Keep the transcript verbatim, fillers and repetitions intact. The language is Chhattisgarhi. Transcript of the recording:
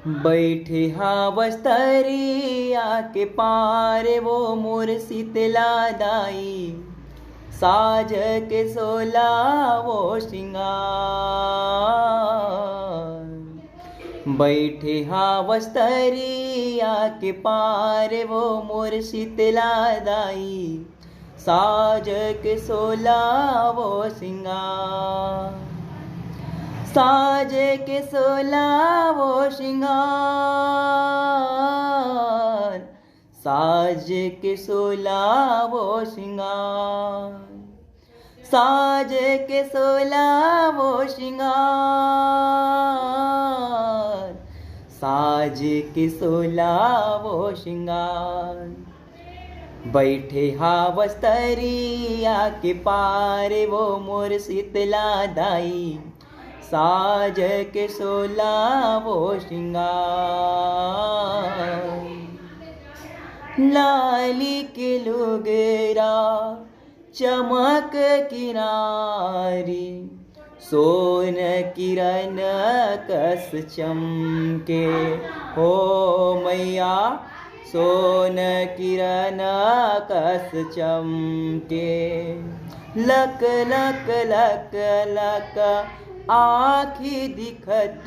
बइठे हावस तरिया के पार वो मोर शीतला दाई, साज के सोला वो श्रृंगार। बइठे हावस तरिया के पार वो मोर शीतला दाई, साज के सोला वो श्रृंगार। साज के सोला वो श्रृंगार, साज के सोला वो श्रृंगार, साज के सोला वो श्रृंगार, साज के सोला वो श्रृंगार। बइठे हावस तरिया के पार वो मोर शीतला दाई, साज के सोला वो श्रृंगार। लाली के लुगरा चमक किनारी, सोन किरण कस चमके। हो मैया, सोन किरण कस चमके। लक लक लक लक आँखी दिखत